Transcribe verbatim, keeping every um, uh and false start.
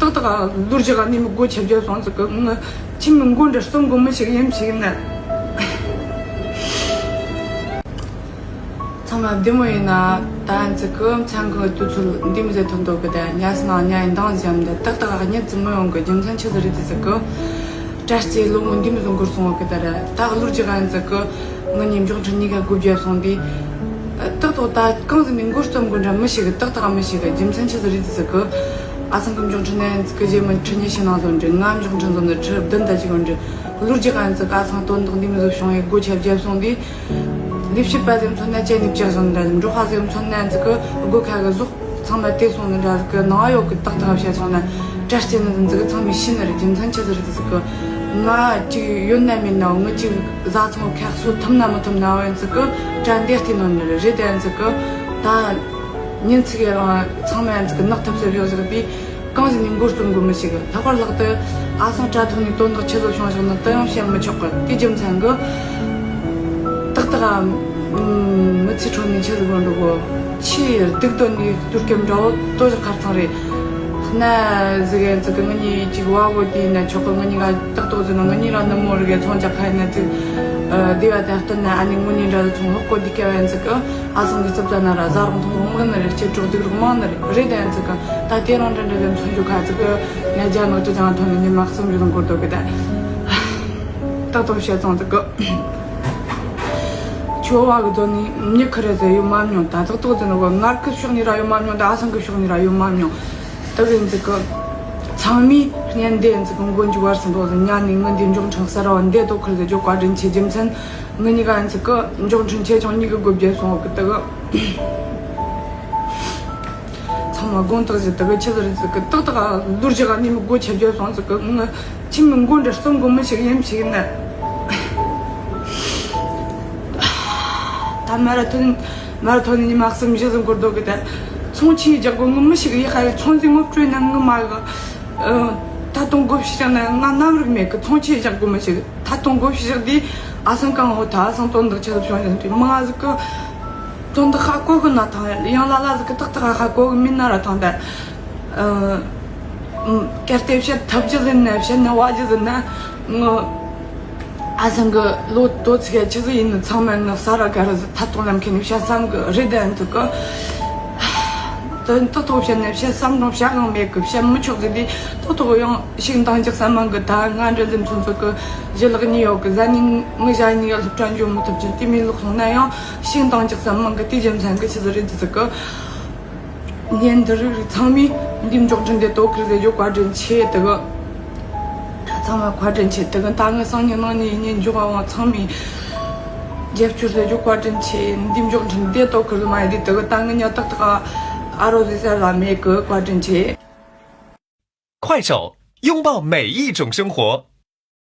ཏག་ཏག་ལོ་རྒྱུས་ག་ནས་མི་སྒོ་ཕྱེ་རྒྱུ་སོང་ཟིག་གི། ང་ཁྱིམ་མི་མགོ་འདྲ་གསུམ་སྒོ་མི་ཞིག་ཡིན་ཞིག་ན། ཚང་མ་བདེ་མོ་ཡིན་ན། ད་ཡིན་ཟིག་གི་མཚན་གི་དུས་ཚོད་འདི་མི་ཟེར་ཐོན་འདུག་གི། ད་ཉལ་སོང་ན་ཉལ་ཡིན་འདང་བཞམ་ད་ཏག་ཏག་གཉིད་ཙམ་མི་ཡོང་གི། རྒྱུ་མཚན་ཆི་ཟིག་རེད་ཟེར་གི། དྲ་རྩའི་ལོ་ངོ་འདི་མི་ཟིག་འགོར་སོང་གི། ད་ར་ད་ལོ་རྒྱུས་ག་ཡིན་ཟིག་གི། ང་གཉིས་མགྱོགས་འཕྲིན་གཉིས་ཀ་སྒོ་བརྒྱབ་སོང་དུས། ཏག་ཏག་ད་གང་ཟིག་ནས་མགོ་རྩོམ་དགོས་འདྲ་མི་ཤེས་གི། ཏག་ཏག་མི་ཤེས་གི། རྒྱུ་མཚན་ཆི་ཟིག་རེད་ཟེར་གི། ཨ་ཚང་གི་མགྱོགས་འཕྲིན་ནས་ཟིག་གི་རྗེས་མ་ཁྲི་ཉི་ཤུ་ནང་ཟིག་འདྲི། ང་མགྱོགས་འཕྲིན་ཟིག་འདི་ཁྲི་བདུན་ད་ཅིག་འདྲི། ལོ་རྒྱུས་ག་ཡིན་ཟིག་གི། ཨ་ཚང་དོན་དག་འདི་མི་ཟིག་བྱུང་ཡི་སྒོ་ཆ་བརྒྱབ་སོང་དུས། ལས་བྱེད་པ་ཟིག་མཚོན་ན་ཅན་ནས་བཅག་བཞིན་འདྲ། འབྲོག་པ་ཟིག་མཚོན་ན་ཟིག་གི་སྒོ་ཁ་གི་ཟོག་ཚང་མ་དེད་སོང་ནི་འདྲ་ཟིག་གི། ནང་ཡོད་གི། ཏག་ཏག་བཤད་སོང་ན་དྲ་རྩའི་ནི་འཛིན་ཟིག་ཚང་མས་ཤེས་ནི་རེད། རྒྱུ་མཚན་ཆི་ཟིག་རེད་ཟེར་གི། ང་ཅིག་ཡོད་ན་མེད་ན་ངི་ཅིག་བཟའ་ཚང་ཁ་གསོ་ཐུབ་ན་མི་ཐུབ་ན་བ་ཡིན་ཟིག་གི། དྲ་འདི་བལྟས་ནོ་ནི་རེད། རེད་དེ་ཡིན་ཟིག་གི། ད་ཉིན་ཅིག་ཡ་རང་ཚང་མ་ཡིན་ཟིག་གི་ནག་ཐབས་ཟེར་བཞག་བཞག་པས། གང་ཟིག་ནས་མགོ་རྩོམ་དགོས་མི་ཤེས་གི། ལྷག་པར་ལྷག་ཏུ་ཨ་སང་དྲ་ཐོག་ནས་དོན་དག་ཆི་ཟིག་བྱུང་བཞག་ན་དེ་ཡང་བཤད་མི་ཆོག་གི། དེ་རྒྱུ་མཚན་གི། ཏག་ཏག་ཨ། ཨུམ། མི་ཚེ་འཕྲོ་ནས་ཆི་ཟིག་གོ་འགྲོ་གོ། ཆེས་སྡུག་དོན་ནས་དུས་སྐབས་འདྲ་བོ་ཏོ་ཞིག་ཁར་ཚང་རེད། གནའ་ཟིག་ཡིན་ཟིག་གི། ང་གཉིས་ཅིག་བ་བོ་དེ་ཡིན་ན་ཆོག་གི། ང་གཉིས་ཀ་ཏག་ཏག་ཟིག་ན་ང་གཉིས་རང་ནུ་མོ་རིག་གི་ཚོང་རྒྱག་ཁ་ཡིན་ན་ཅིག་ཨ། སྡེ་བ་དང་བསྟུན་ན་ཨ་ནི་དངོས་གནས་འདྲ་ཟིག་ཚོང་ལྷག་གོ་དེ་སྐལ་བ་ཡིན་ཟིག་གི། ཨ་སང་གི་རྩིབ་ཙ་ན་ར་བཟའ་རོགས་མཐོང་རོགས་མང་ནི་རེད། སྐྱིད་གྲོགས་སྡུག་རོགས་མང་ནི་རེད། རེད་དེ་ཡིན་ཟིག་གི། ད་དེ་རང་འདྲ་འདྲ་ཟིག་མཚོན་རྒྱུ་ཁ་ཟིག་གི། ང་རྒྱ་ནག་ཅི་ཅང་ཐོན་ནི་ཉི་མ་གསུམ་རེ་ཟིག་འགོར་འདུག་གི། ད་ཏག་ཏག་བཤད་སོང་ཟིག་གི། ཆོ་བ་གི་དོན་ནི་མྱི་ཁ་རེ་ཟེར་ཡོད་མ་མྱོང་། ད་ཏག་ཏག་ཟེར་ནོ་གི་ངར་གི་ཕྱོགས་ནས་ར་ཡོད་མ་མྱོང་། ད་ཨ་སང་གི་ཕྱོགས་ནས་ར་ཡོད་མ་མྱོང་། ད་གི་ཟིག་གི། ཚང་མས་བརྙན་འདི་ཟིག་གི་མགོ་མཇུག་བར་གསུམ་པོ་ཟིག་ཉན་ནས་ངི་འདི་མགྱོགས་འཕྲིན་གསར་བ་འདི་ཏོ་ཁུར་ཟེར་རྒྱུ་བཀའ་དྲིན་ཆེ། རྒྱུ་མཚན་ངི་གཉིས་ཀ་ཟིག་གི་མགྱོགས་འཕྲིན་ཆེ་ཆུང་གཉིས་ཀི་སྒོ་བརྒྱབ་སོང་གི། ད་གི། ཚང་མ་དགོངས་དག་ཞུ། ད་གི་ཆི་ཟིག་རེད་ཟེར་གི། ཏག་ཏག་ལོ་རྒྱུས་ག་ནས་མི་སྒོ་ཕྱེ་རྒྱུ་སོང་ཟིག་གི། ང་ཁྱིམ་མི་མགོ་འདྲ་གསུམ་སྒོ་མི་ཞིག་ཡིན་ཞིག་ན། ད་མ་ར་ཐོན། མ་ར་ཐོན་ནས་ཉི་མ་གསུམ་བཞི་ཟིག་འགོར་འདུག་གི། ད་ཚོང་ཆེ་རྒྱག་དགོས་ངི་མི་ཞིག་ཡི་ཧ་ཡི་ཚོང་ཟིག་ངོ་སྤྲོད་ན་ངི་མ་གི། ད་དུང་སྒོ་ཕྱེ་བཞག་ན་ང་རྣམ་རིག་མེད་གི། ཚོང་ཆེ་རྒྱག་དགོས་མི་ཞིག་ད་དུང་སྒོ་ཕྱེ་བཞག་དུས། ཨ་སང་གང་འོ། ད་ཨ་སང་དོན་དག་ཆེ་ཟིག་བྱུང་ཡོད་དུས་མི་ང་ཟིག་གི། དོན་དག་ཧ་གོ་གི་ན་ཐང་། ཡང་ལ་ལ་ཟིག་གི་ཏག་ཏག་ཧ་གོ་གི་མིན་ན་ར་ཐང་། ད་གལ་ཏེ་བཤད་ཐབས་ཇི་ཟིན་ན། བཤད་ན་བ་ཇི་ཟིན་ན། ངི་ཨ་སང་གི་ལོ་ཏོ་ཚིག་ཆི་ཟིག་ཡིན་ནི་ཚང་མ་ངི་ས་ར་ག་ར་ཟིག་ཐད་གཏོང་ལམ་ཁ་ནས་བཤད་བསམ་གི། རེད་དེ་འདུག་གི། དོན་ཏོ་ཏོ་བཤད་ན་བཤད་བསམ་རུང་བཤད་དབང་མེད་གི། བཤད་མི་ཆོག་ཟིག་དུས་ཏོ་ཏོ་ཡང་ཞིག་འདང་རྒྱག་བསམ་མང་གི། ད་ང་འདྲ་ཟིག་མཚོན་ཚོད་གི་ཞི་ལག་གཉིས་ཡོད་གི། ཟ་ནི་ངི་ཞ་གཉིས་ཀ་སློབ་གྲྭ་འཇོག་མི་ཐུབ་ཅིང་དེ་མིན་ལོག་སོང་ན་ཡང་ཞིག་འདང་རྒྱག་བསམ་མང་གི། དེ་རྒྱུ་མཚན་གི་ཆི་ཟིག་རེད་ཟེར་གི། བརྙན་འདི་རིགས་རིགས་ཚང་མས་འདི་མགྱོགས་འཕྲིན་འདི་ཏོ་ཁུར་ཟེར་རྒྱུ་བཀའ་དྲིན་ཆེ། དེ་གི་ད་ཚང་མ་བཀའ་དྲིན་ཆེ། དེ་གི་ད་ངི་སང་ཉིན་གནངས་ཉིན་ཉིན་འཇོག་པ་བ་ཚང་མས་རྒྱབ་སྐྱོར་ཟེར་རྒྱུ་བཀའ་དྲིན་ཆེ། འདི་མགྱོགས་འཕྲིན་འདི་ཏོ་ཁུར་མ་ཡི་དེ་དེ་གི་ད་ངི་ཉ་ཏག་ཏག་ཨ་རོ་ཟེར་ས་ལ་མེད་གི། བཀའ་དྲིན་ཆེ། 快手，拥抱每一种生活。